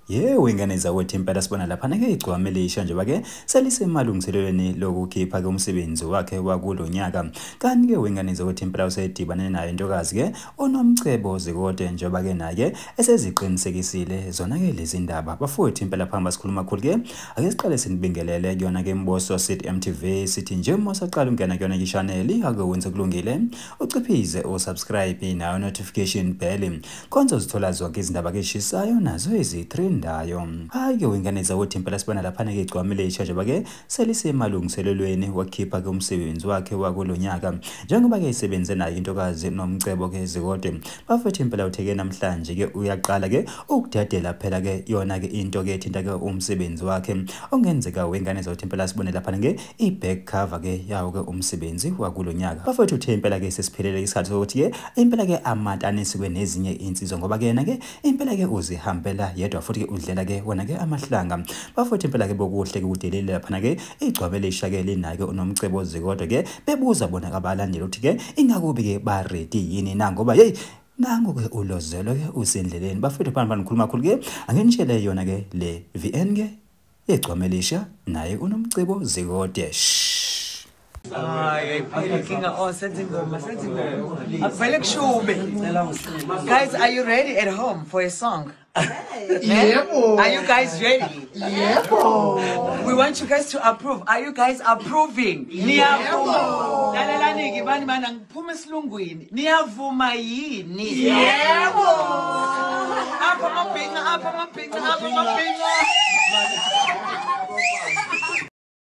Yebo, ingane zakwethu, impela sibona laphana-ke igcwame elisha njengoba-ke selisemalungiselelweni lokukhipha-ke umsebenzi wakhe wakulo nyaka. Kanti-ke wengane zakwethu, impela usedibane nayo intokazi-ke uNomcebo Zikode, njengoba-ke naye eseziqinisekisile zona-ke lezi ndaba. Bafowethu, impela phambi sikhuluma kakhulu-ke, ake siqale sinibingelele kuyona-ke Mboso City MTV. Sithi nje uma usaqala ukungena kuyona i-channel, ake wenze kulungile, uciphize usubscribe nayo notification bell, khonza uzithola zonke izindaba-ke ezishisayo nazo ezitrendayo. Hhayi-ke wengane zakwethu, impela sibona laphana-ke igcwame elisha njengoba-ke selisemalungiselelweni wakhipha-ke umsebenzi wakhe wakulo nyaka, njengoba-ke esebenze nayo intokazi Nomcebo-ke Zikode. Bafethu, impela uthe-ke namhlanje-ke uyaqala-ke ukudedela phela-ke yona-ke into-ke ethinta-ke umsebenzi wakhe ongenzeka. Wengane zakwethu, impela sibone laphana-ke i-back cover-ke yawo-ke umsebenzi wakulo nyaka. Bafethu, uthe impela-ke sesiphelele isikhathi sokuthi-ke impela-ke amatanisiwe nezinye insizwa, ngoba-ke yena-ke impela-ke uzihambela yedwa, futhi-ke udlela-ke wona-ke amahlanga. Bafethu, impela-ke bokuhle-ke kudelile laphana-ke igcwabe elisha-ke linayo-ke uNomcebo Zikode-ke, bebuza bona abalandeli ukuthi-ke ingakubi-ke ba-ready yini na, ngoba yeyi, nangu-ke ulozelo-ke usendleleni. Bafethu, phana ngikhuluma kakhulu-ke, angenitshele yona-ke le VN-ke yegcwame elisha naye uNomcebo Zikode. Shh. Hayi, ayipheli inkinga. Oh, senze ingoma, senze ingoma. Akuvele kushube. Guys, are you ready at home for a song? Yebo. Are you guys ready? Yebo. We want you guys to approve. Are you guys approving? Niyavuma? Lalelani-ke bani bani, angiphuma esilungwini. Niyavuma yini? Yebo. Apha amabhinca, apha amabhinca, apha amabhinca.